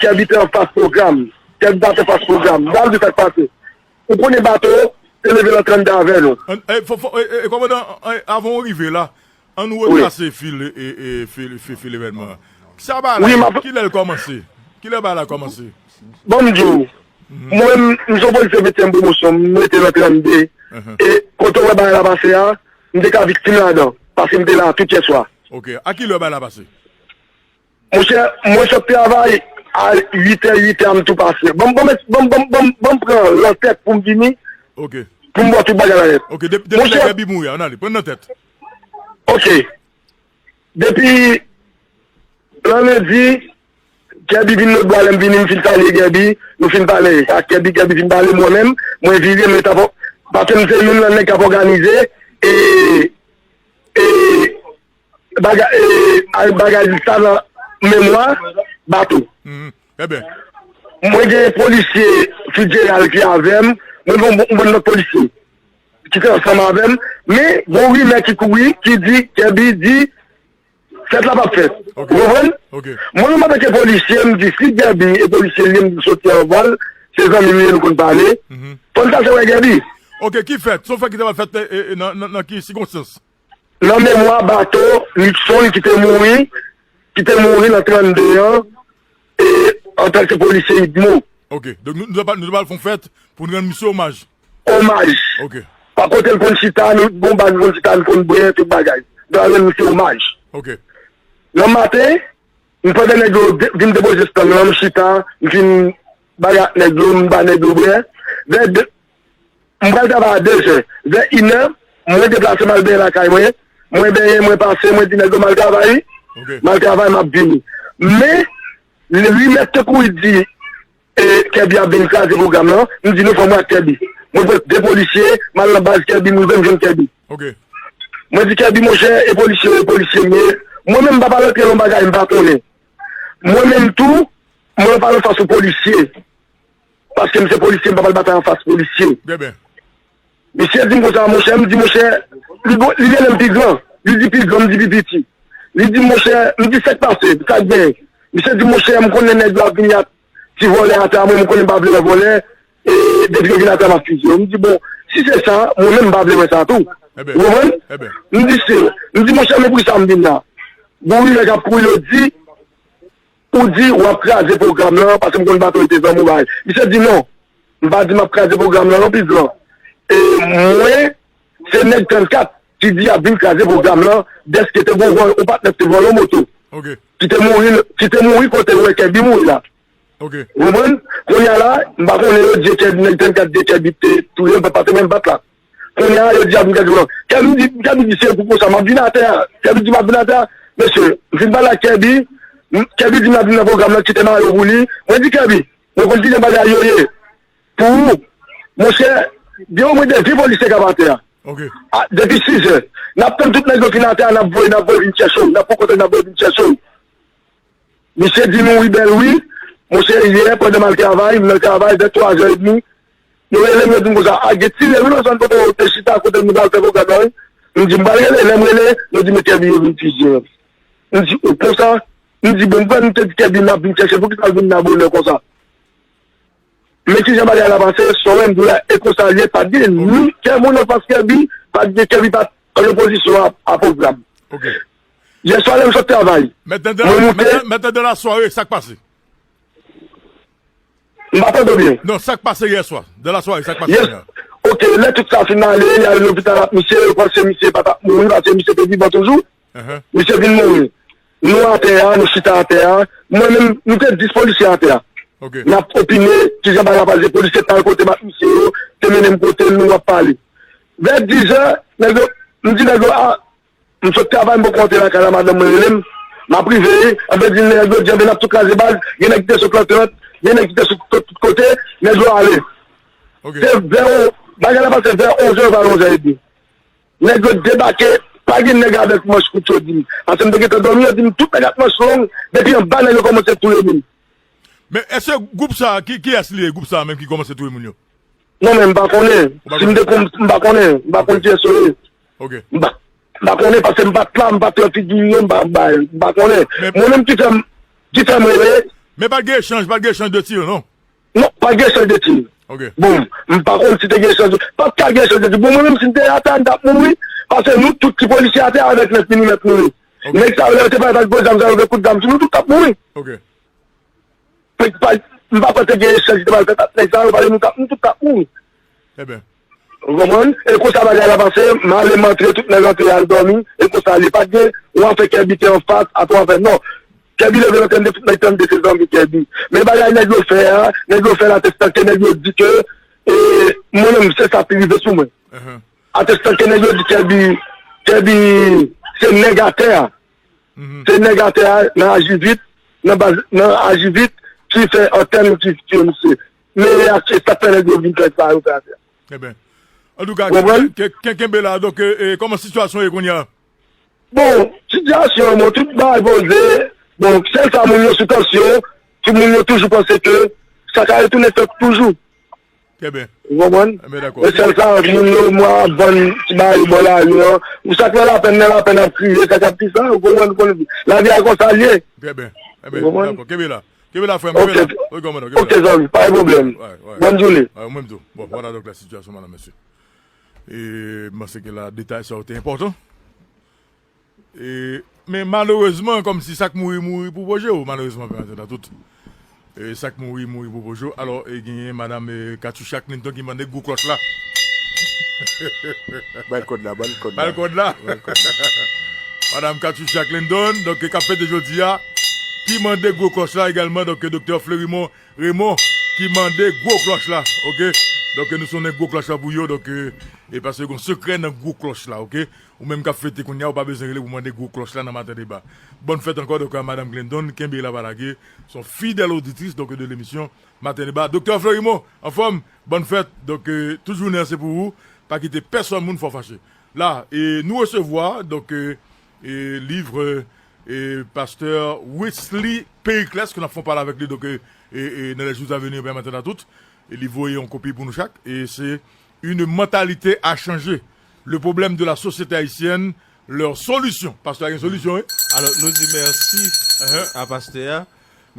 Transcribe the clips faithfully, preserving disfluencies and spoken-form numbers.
Kèbi te anfas pwogram. Kèbi pa te anfas pwogram. M pral di sa k pase. Ou konnen Bato te leve nan trannde avè nou. An- e, fò- fò- e, e, e, Kòmandan, e, avan w rive la, ann nou Wi. retrase fil, e, e, fil, fil, fil evènman an. Sa ba Wi, la, m ap- kilè l kòmanse? Kilè ba la kòmanse? Bon, m di w, mwen, m se yon polisye ventyèm pwomosyon, m rete nan trannde. Mhm. E kote w wè bagay la pase a, m te ka viktim ladan, paske m te la tout yè swa. Ok. A kilè bagay la pase? Monchè, mwen sot travay a uit è, uit è a m tou pase. Ban m, ban m, ban m, ban m, ban m, ban m pran lantèt pou m vini, Ok. pou m bò tout bagay la nèt. Ok, depi, depi lè Monchè, Kèbi mouri a, ann ale, pran nan tèt. Ok. Depi lè lendi, Kèbi vin lòt bò a, lè m vini, m fin salye Kèbi, nou fin pale ak Kèbi, Kèbi fin pale, mwen menm, mwen vire, mwen t ap, paske m se youn nan nèg k ap òganize, e, e, bagay, e, a- bagay sa nan memwa Bato. Mhm. Ebyen. Mwen gen polisye Fidjeral ki avè m, mwen gen yon, yon bann lòt polisye ki te ansanm avè m, men gon rimè ki kouri, ki di, Kèbi di, fèt la p ap fèt. Ok. Ou konprann? Ok. Mwen menm antanke polisye, m di, si Kèbi e polisye li ye, m di, soti anvan l, se zanmi m li ye, nou konn pale. Mhm. Fò n pase wè Kèbi. Ok, ki fèt? Se yon fèt ki te pral fèt, e, e, nan, nan, nan ki sikonstans? Nan memwa Bato, Nixon ki te mouri, ki te mouri nan trannde an, e, antanke polisye Idmo. Ok, donk nou, nou ta pral, nou ta pral fè yon fèt pou n rann misye omaj. Omaj. Ok. Pa kote l konn chita, nou, gon baz li konn chita, li konn bwè, tout bagay. Nou ta rann misye omaj. Ok. Nan maten, m pandan nèg yo de- vin depoze stand lan, m chita, m fin bagay ak nèg yo, m ba nèg yo bwè. Vè de, m pral travay a de zè. Vè inè, mwen deplase m al benyen lakay mwen. Mwen benyen, mwen pase, mwen di nèg yo m al travay. Ok. M al travay, m ap vini. Men, rimè k te kouri di, e, Kèbi ap vin kraze pwogram lan, m di non, fò m wè ak Kèbi. Mwen pran de polisye, m al nan baz Kèbi, m rive m jwenn Kèbi. Ok. Mwen di Kèbi, monchè, e polisye, e polisye m ye. Mwen menm, m pa pral antre nan bagay m pa konnen. Mwen menm tou, mwen pa nan fas yon polisye. Paske m se polisye, m pa pral batay anfas polisye. Byen, byen. Misye di m konsa, monchè, m di, monchè, li, li rele m pi gran. Li di pi gran, m di pi piti. Li di, monchè, m di sa k pase, sa k genyen. Misye di, monchè, m konnen nèg yo ap vini ak ti vòlè atè a, mwen, m konnen m pa vle wè vòlè, e depi yo vin atè a, m ap fizye yo. M di, bon, si se sa, mwen menm, m pa vle wè sa tou. Ou konprann? M di, se, m di, monchè, men poukisa m vin la? Gon rimè k ap kouri, yo di, ou di w ap kraze pwogram lan, paske m konn Bato rete zanmi w bagay. Misye di non, m pa di m ap kraze pwogram lan non, Pizlan. E mwen, se nèg trannkat ki di y ap vin kraze pwogram lan, dèske te gon vòl, yon patnè te vòlè yon moto. Ok. Ki te mouri, ki te mouri kote w wè Kèbi mouri la. Ok. Ou konprann? Kounye a la, m pa konnen yo di Kèbi, nèg trannkat di Kèbi te touye l, pa te menm bat la. Kounye a, yo di ap vin gade yo. Kèbi di, Kèbi di se pou konsa, m ap vin atè a. Kèbi di m ap vin atè a. Mesye, m fin pale ak Kèbi. M- Kèbi di m ap vin nan pwogram nan, kite mayo pou li. Mwen di Kèbi, mwen konn kijan bagay yo ye. Pou ou, monchè, gen omwen de vye polisye k ap atè a. Ok. A, depi sis è, n ap tann tout nèg yo fin atè a, n ap voye, n ap voye vin chèche w. N ap pran kontèk, n ap voye vin chèche w. Misye di nou wi bèl wi. Monchè, yè, pandan m al travay, m nan travay, vè twa zè edmi, yo rele m, yo di m konsa, a, gen ti lè wi nan zòn kote w te chita, kote nou t al fè pwogram nan, wi. M di, m pral rele, lè m rele, yo di, men Kèbi yo vin fizye. M di, o, konsa? M di, bon, m kwè nou te di Kèbi n ap vin chèche, poukisa l vin la bonè konsa? Men kijan bagay la pase, sa w wè m di w la, e konsa l ye, pa t gen ni kè moun anfas Kèbi, pa t gen Kèbi, pa t an opozisyon a, a pwogram. Ok. Yè swa lè m sot travay, Maintenant, mwen dans, moute. Maintenant, maintenant, dans la soirée, sa k pase? M pa tande w byen. Non, sa k pase yè swa? Dans la soirée, sa k pase? Yè, ok, lè tout sa fin ale, y al lopital ak misye, yo panse misye pa t ap mouri, paske misye te vivan toujou. Misye vin mouri. Nou atè a, nou chita atè a. Mwen menm, nou te dis polisye atè a. Ok. N ap opine, kijan bagay la pase, polisye t al kote m ak misye yo, te mennen m kote l, nou ap pale. Vè dis è, nèg yo, m di nèg yo, a, m sot travay, m poko antre lakay la, madanm mwen rele m, m ap rive, anben di nèg yo, di, anben n ap tou kraze baz, gen nèg ki te sot lan trant, gen nèg ki te sot tout, tout kote, nèg yo ale. Ok. Se vè, bagay la pase vè onz è, vè onz è edmi. Nèg yo debake, pa gen nèg avèk manch kout yo di m. Paske m te gentan dòmi, yo di m tout nèg ak manch long, depi anba nèg yo kòmanse touye moun. Men èske gwoup sa a, ki, kiyès li ye, gwoup sa a menm ki kòmanse touye moun yo? Non, men m pa konnen. Si m te konn, m pa konnen. M pa konn kiyès yo ye. Ok. M pa, m pa konnen paske m pa t la, m pa t wè figi yo, m pa, m pa, m pa konnen. Mwen menm ki fè m, ki fè m rele, Men pa t gen echanj, pa t gen echanj de tir, non? Non, pa t gen echanj de tir. Ok. Bon, m pa konn si te gen echanj de tir. Pa t ka gen echanj de tir. Bon, mwen menm, si m te atè a, m t ap mouri. Paske nou tout ki polisye atè a avèk nèf milimèt nou ye. Nèg sa yo, lè yo te pral pran zam sa yo, vin kout zam sou nou, tout t ap mouri. Ok. M pa kwè te gen echanj ki te pral fèt ant nèg sa yo, paske nou t ap, nou tout t ap mouri. Ebyen. Ou konprann? E konsa bagay la pase, m ale m antre, tout nèg antre al dòmi, e konsa li pa t gen, w a fè Kèbi te anfas, apre w a fè non. Kèbi leve nan tande, tout nèg tande se zanmi Kèbi. Men bagay nèg yo fè a, nèg yo fè l atestan ke nèg yo di ke, e, mwen menm, se sa ki rive sou mwen. Atestan ke nèg yo di Kèbi, Kèbi se nèg atè a. Se nèg atè a nan ajivit, nan baz, nan ajivit ki fè antèn ki tiye misye. Men e sa k fè nèg yo vin fè sa yo fè atè a. Ebyen. Antouka, ke, ke, ke, kenbe la, donk, e, e, kòman sitiyasyon ye kounye a? Bon, sitiyasyon, bon, tout bagay poze. Bon, sèl sa, moun yo sou tansyon, tout moun yo toujou panse ke sa ka retounen fèt toujou. Trè byen. Ou konprann? Ebyen, dakò. E sèl sa, moun yo mwa ap vann ti bagay bò lari an. Ou sa k nan lapenn, nan lapenn ap kriye, sa k ap di sa, ou konprann, ou konprann. Lavi a konsa l ye. Trè byen. Ou konprann? Dakò. Kenbe la. Kenbe la, frè m. Kenbe la. Ok. Wi, kòmandan, kenbe Ok, la. zanmi, pa gen pwoblèm. Wi, wi. Bòn jounen. Wi, ou menm tou. Bon, vwala donk la sitiyasyon, madanm, mesye. E m panse ke la detay sa yo te enpòtan. E, men malerezman, kòmsi sa k mouri, mouri pou pwoje w, malerezman, frè m, tout. E, sa k mouri, mouri pou pwoje w. Alò, e, genyen madanm, e, Katioucha Clinton ki mande gwo klòch la. Bay kòd la, bay kòd la. Bay kòd la. Madanm Katioucha Clinton, donk, k ap fete jodi a, ki mande gwo klòch la egalman, donk, doktè Fleurimond Raymond, ki mande gwo klòch la, ok? Donk, nou sonnen gwo klòch la pou yo, donk, e, e paske gen sekrè nan gwo klòch la, ok? Ou menm k ap fete kounye a, ou pa bezwen rele pou mande gwo klòch la nan Maten Deba. Bòn fèt ankò, donk, a Madanm Clinton, kenbe la pa lage, se yon fidèl oditris, donk, de lemisyon Maten Deba. Doktè Fleurimond, anfòm, bòn fèt, donk, e, tout jounen an se pou ou, pa kite pèsonn moun fè w fache. La, e, nou resevwa, donk, e, e, liv, e, pastè Wesley Pericles, ke n ap fè yon pale avèk li, donk, e, e, e, dans les jours à venir, ben, maten a tout. E li voye yon kopi pou nou chak. E se Une mentalité à changer. Le problème de la société haïtienne, leur solution. Pastè a gen solisyon, wi. Alò, nou di mèsi a pastè a.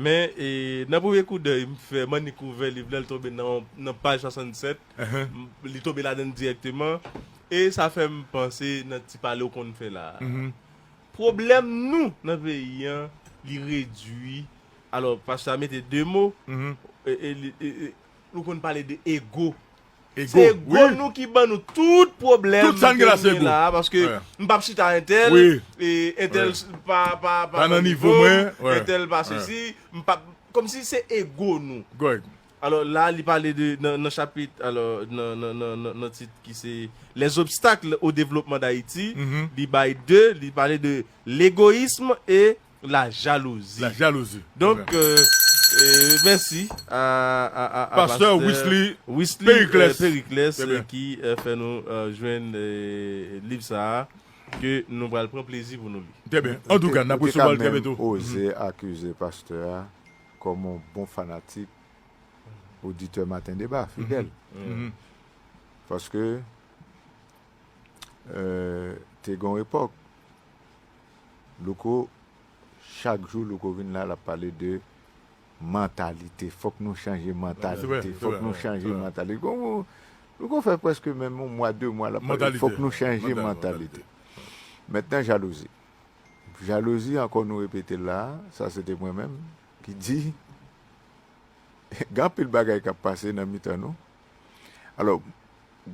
Men, e, nan premye koudèy m fè, m annik ouvè liv la, li tonbe nan, nan paj swasannsèt. M- Li tonbe ladan l dirèkteman. E sa fè m panse nan ti pale w konn fè la a. Pwoblèm nou nan peyi an, li redui. Alò, pastè a mete de mo. E, e, li- e, e, nou konn pale de ego. Se ego nou ki ban nou tout pwoblèm. Tout sa n gen la, se ego. Paske m p ap chita entèl, e entèl pa, pa, pa nan nivo mwen, entèl pa sesi, m p ap, kòmsi se ego nou. Alò la, li pale de, nan, nan chapit, alò, nan, nan, nan, nan, nan tit ki se Les obstacles au développement d'Haïti, li bay de, li pale de l'égoïsme et la jalousie. La jalousie. Donk, e, e, mèsi a, a, a, a Pastè Wesley Pericles. Pericles, ki e, fè nou e, jwenn e, liv sa a, ke nou pral pran plezi pou nou li. Trè byen. Antouka, n ap resevwa l trè byento. Oze akize pastè a kòm yon bon fanatik oditè Maten Deba, fidèl. Paske e, te gen yon epòk, Louko, chak jou Louko vin la, l ap pale de mantalite. Fòk nou chanje mantalite. Fòk nou chanje mantalite. Gon, Louko fè prèske menm yon mwa, de mwa, l ap pale. Fòk nou chanje mantalite. Mentnan, jalouzi. Jalouzi, ankò nou repete l la, sa se te mwen menm ki di, gen anpil bagay k ap pase nan mitan nou. Alò,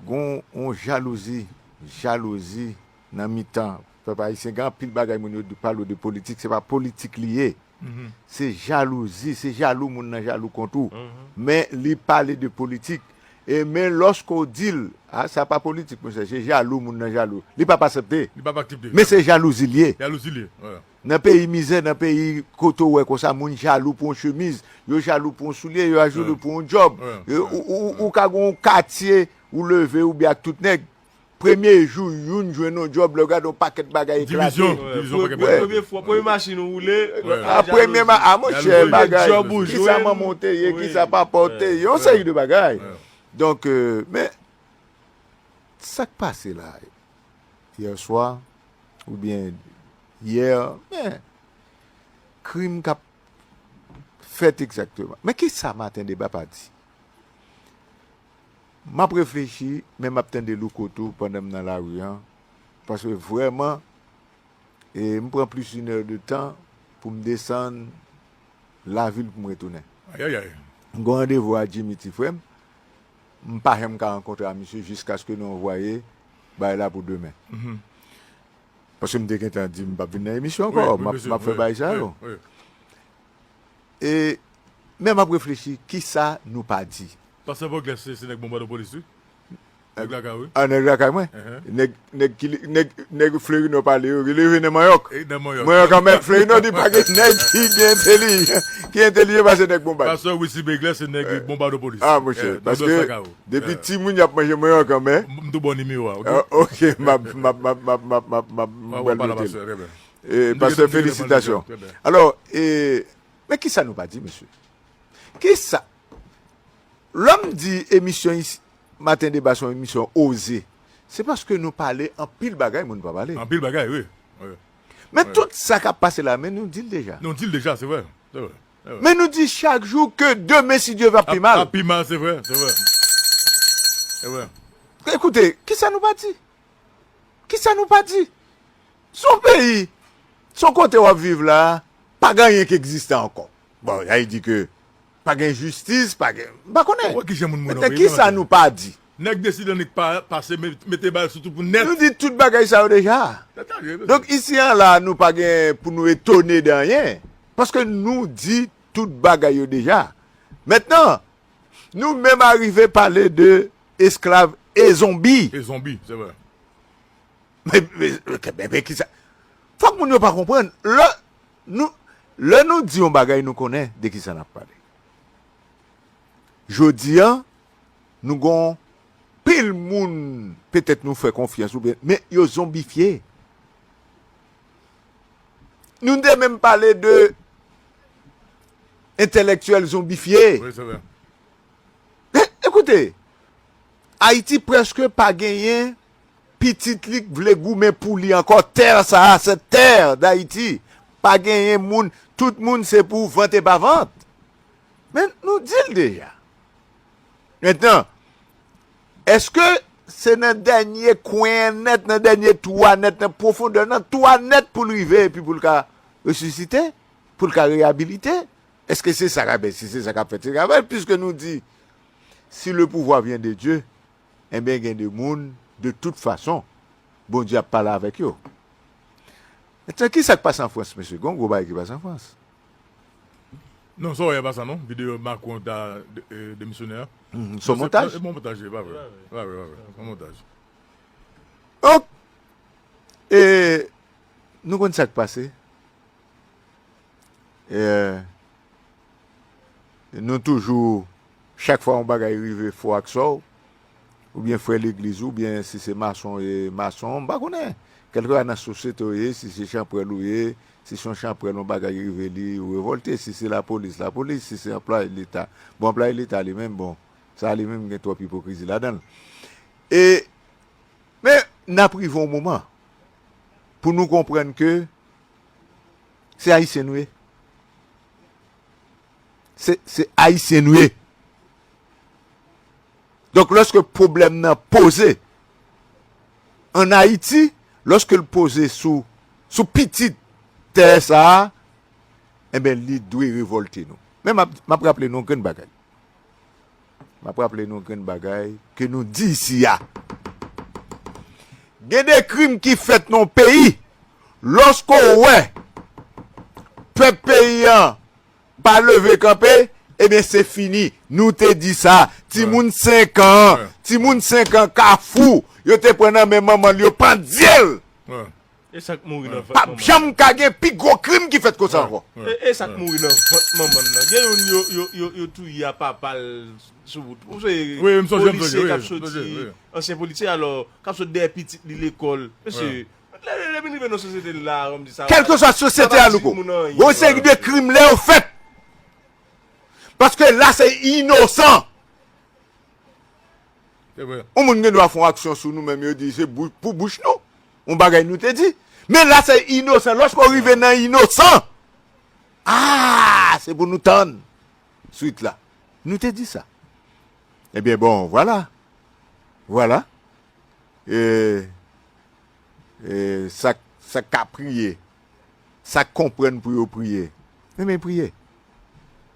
gon yon jalouzi, jalouzi nan mitan pèp ayisyen. Gen anpil bagay moun yo di, pale w de politik, se pa politik li ye. Se jalouzi, se jalou moun nan jalou kont ou. Men li pale de politik. E men lòske w di l, a, sa pa politik, monchè, se jalou moun nan jalou. Li p ap aksepte. Men se jalouzi l ye. Nan peyi mizè, nan peyi kote w wè konsa, moun jalou pou yon chemiz, yo jalou pou yon soulye, yo jalou pou yon djòb. Ou, ou, ou ka gen yon katye, ou leve, ou byen ak tout nèg. Premye jou, youn jwenn yon djòb, lè w gade yon pakèt bagay eklate. Divizyon, divizyon, pakèt bagay. Premye fwa, premye machin ou woule, a premye ma, a monchè, bagay, kisa manman w te ye, kisa papa w te ye, yon seri de bagay. Donk, e, men, sa k pase la, yè swa, oubyen yè, men, krim k ap fèt egzakteman. Men kisa Maten Deba pa di? M ap reflechi, men m ap tande Louko tou pandan m nan lari an. Paske vrèman, e m pran plis inè de tan pou m desann lavil pou m retounen. Ayayay. M gen randevou a Jimmy ti frè m. M pa janm ka rankontre a misye jiskaske nou anvwaye bagay la pou demen. Mhm. Paske m te gentan di m p ap vin nan emisyon ankò. M ap, m ap fè bagay sa yo. E, men m ap reflechi, kisa nou pa di? Pastè Pòglès, se, se nèg Bonbadopolis, wi. Nèg lakay, wi. Ah, nèg lakay mwen. Nèg, nèg ki, nèg, nèg Fleuri Nò pale yo, rele yo nan Manyòk. Manyòk anmè, Fleuri Nò di pa gen nèg ki gen entelijan, ki entelijan pase nèg Bonbad. Pastè Wilson Beglè se nèg Bonbadopolis. Ah, monchè, paske depi timoun y ap manje manyòk anmè. M tou ba w nimewo a, oke? Ah, oke, m ap, m ap, m ap, m ap, m ap, m ap, m ap, m ap pral note l. E, pastè, felisitasyon. Alò, e, men kisa nou pa di, mesye? Kisa? Lè m di emisyon isi, Maten Deba se yon emisyon oze, se paske nou pale anpil bagay moun pa pale. Anpil bagay, wi. Wi. Men tout sa k ap pase la, men nou di l deja. Nou di l deja, se vre. Se vre. Se vre. Men nou di chak jou ke demen, si Dye vle, ap pi mal. Ap pi mal, se vre, se vre. Se vre. Ekoute, kisa nou pa di? Kisa nou pa di? Se yon peyi, se yon kote w ap viv la, pa gen anyen ki egziste ankò. Bon, sa vle di ke pa gen jistis, pa gen, m pa konnen. Ou wè kijan moun mouri nan peyi a, mesye? Kisa nou pa di? Nèg deside annik pa, pase, met-, mete bal sou tout moun nèt. Nou di tout bagay sa yo deja. Donk, isi a la, nou pa gen pou nou etone de anyen. Paske nou di tout bagay yo deja. Mentnan, nou menm arive pale de esklav e zonbi. E zonbi, se vre. Men, men, men, men kisa? Fòk moun yo pa konprann. Lè nou, lè nou di yon bagay, nou konnen de kisa n ap pale. Jodi a, nou gon pil moun, petèt nou fè konfyans oubyen, men yo zonbifye. Nou te menm pale de entèlektyèl zonbifye. Wi, se vre. Men, ekoute, Ayiti prèske pa genyen pitit li k vle goumen pou li ankò. Tè sa a, cette terre d'Haïti, pa genyen moun, tout moun se pou vant e pa vant. Men nou di l deja. Mentnan, èske se nan dènye kwen an nèt, nan dènye twou a nèt, nan pwofondè, nan twou a nèt pou l rive epi pou l ka resisite, pou l ka reyabilite? Èske se sa k ap, si se sa k ap fèt, se sa k ap fèt, piske nou di, si le pouvoir vient de Dieu, enben, gen de moun, de tout fason, Bondye ap pale avèk yo. Mentnan, kisa k pase an Frans, mesye? Gon gwo bagay ki pase an Frans. Non, sa w wè a pa sa, non? Videyo Macron ta de-, e, demisyone a. Mhm, se yon montaj? Se yon montaj, e pa vre. Pa vre, pa vre. Se yon montaj. Donk, e, nou konn sa k pase. E, nou toujou, chak fwa yon bagay rive, fò ak sò w, oubyen frè legliz ou, oubyen si se mason w ye, mason, m pa konnen. Kèlkeswa nan sosyete w ye, si se chanpwèl ou ye, si se yon chanpwèl, yon bagay rive li, ou revòlte, si se lapolis, lapolis, si se anplwaye leta. Bon, anplwaye leta li menm, bon, sa li menm gen twòp ipokrizi ladan l. E, men, n ap rive yon moman pou nou konprann ke se Ayisyen nou ye. Se, se Ayisyen nou ye. Donk, lòske pwoblèm nan poze ann Ayiti, lòske l poze sou, sou pitit tè sa a, enben, li dwe revòlte nou. Men m ap, m ap raple nou yon grenn bagay. M ap raple nou yon grenn bagay ke nou di isi a. Gen de krim ki fèt nan yon peyi, lòske w wè pèp peyi an pa leve kanpe, ebyen, se fini. Nou te di sa. Timoun senk an, timoun senk an Kafou, yo te pran nan men manman l, yo pandye l. E sa k mouri nan vant manman l. P ap janm ka gen pi gwo krim ki fèt konsa ankò. E, e sa k mouri nan vant manman l lan. Gen youn yo, yo, yo, yo touye a papa l sou wout. Ou se polisye k ap soti, ansyen polisye, alò, k ap sot dèyè pitit li lekòl. Mesye, lè, lè, lè vin rive nan sosyete n la, kòm di sa, kèlkeswa sosyete a, Louko, gon seri de krim lè yo fèt. Paske la, se inosan. Se vre. Yon moun gen dwa fè yon aksyon sou nou menm, yo di se bou-, pou bouch nou. Yon bagay nou te di. Men la, se inosan. Lòske w rive nan inosan, ah, Se pou nou tann swit la. Nou te di sa. Ebyen, bon, vwala. Vwala. E, e, sa, sa k ka priye, sa k konprann pou yo priye, ebyen, priye.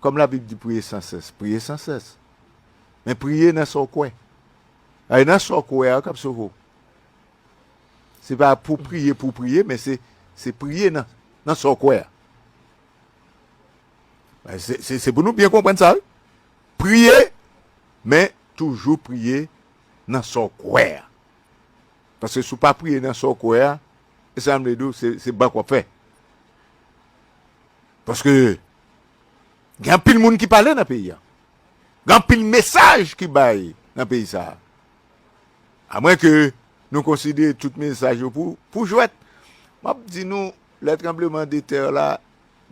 Kòm Labib di, priye san sès, priye san sès. Men priye nan sa w kwè. E nan sa w kwè a k ap sove w. Se pa pou priye, pou priye, men se, se priye nan, nan sa w kwè a. Se, se, se pou nou byen konprann sa, wi. Priye, men toujou priye nan sa w kwè a. Paske si w pa priye nan sa w kwè a, e sa m vle di w, se, se bank w ap fè. Paske gen anpil moun ki pale nan peyi a. Gen anpil mesaj ki bay nan peyi sa a. Amwenke nou konsidere tout mesaj yo pou, pou jwèt. M ap di nou, lè tranbleman de tè la,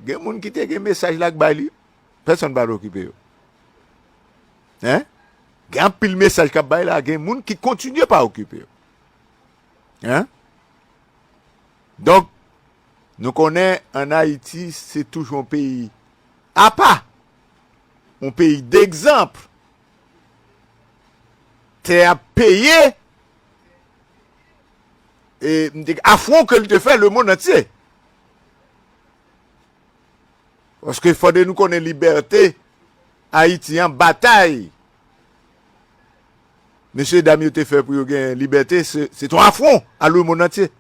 gen moun ki te gen mesaj la k bay li. Pèsonn pa t okipe yo. Hein? Gen anpil mesaj k ap bay la, gen moun ki kontinye pa okipe yo. Hein? Donk, nou konnen ann Ayiti, se toujou yon peyi apa, yon peyi degzanp. Tè a peye, e, afwon ke l te fè lemonn antye. Paske fòde nou konnen libète Ayiti an, batay mesye dam yo te fè pou yo gen libète, se, se te yon afwon a lemonn antye.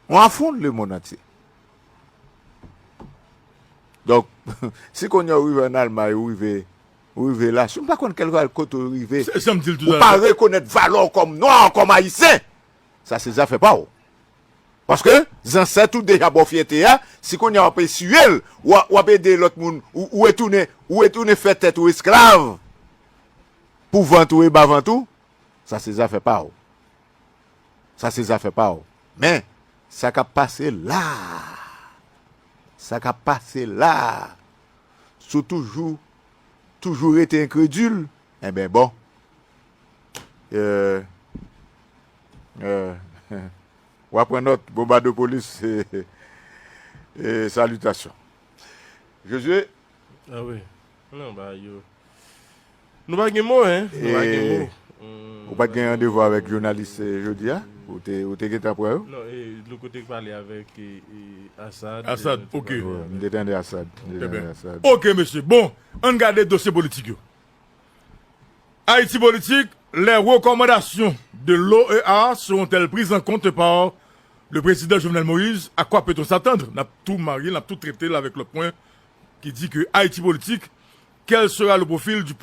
Yon afwon lemonn antye. Donk, si kounye a ou rive ann Almay, ou rive, ou rive la, si w pa konn kèlkeswa kote ou rive, ou pa rekonèt valè w kòm nwa, kòm ayisyen, sa se zafè pa w. Paske zansèt ou deja ba w fyète a, si kounye a w ap eswiye l, w a, w ap ede lòt moun, ou, ou retounen, ou retounen fè tèt ou esklav pou vant ou e ba vant ou, sa se zafè pa w. Sa se zafè pa w. Men, sa k ap pase la, sa k ap pase la, si w toujou, toujou rete enkredil, enben bon. Euh, euh, w a pran nòt, Bonbadopolis, e, e, salitasyon. Josué? Ah wi. Non, ba yo. Nou pa gen mo, hein? Nou pa gen mo. Ou pa t gen randevou avèk jounalis, eh, jodi a? Ou te, ou te gentan pran yo? Non, e, nou kote pale avèk, e, e, Assad. Assad, eh, ok. M te tande Assad. M te tande Assad. Ok, mesye. Bon, ann gade dosye politik yo. Haïti Politique, les recommandations de l'O E A seront-elles prises en compte par le président Jovenel Moïse? À quoi peut-on s'attendre? N ap tou marye, n ap tou trete l avèk lòt pwen ki di ke Haïti Politique, quel sera le profil du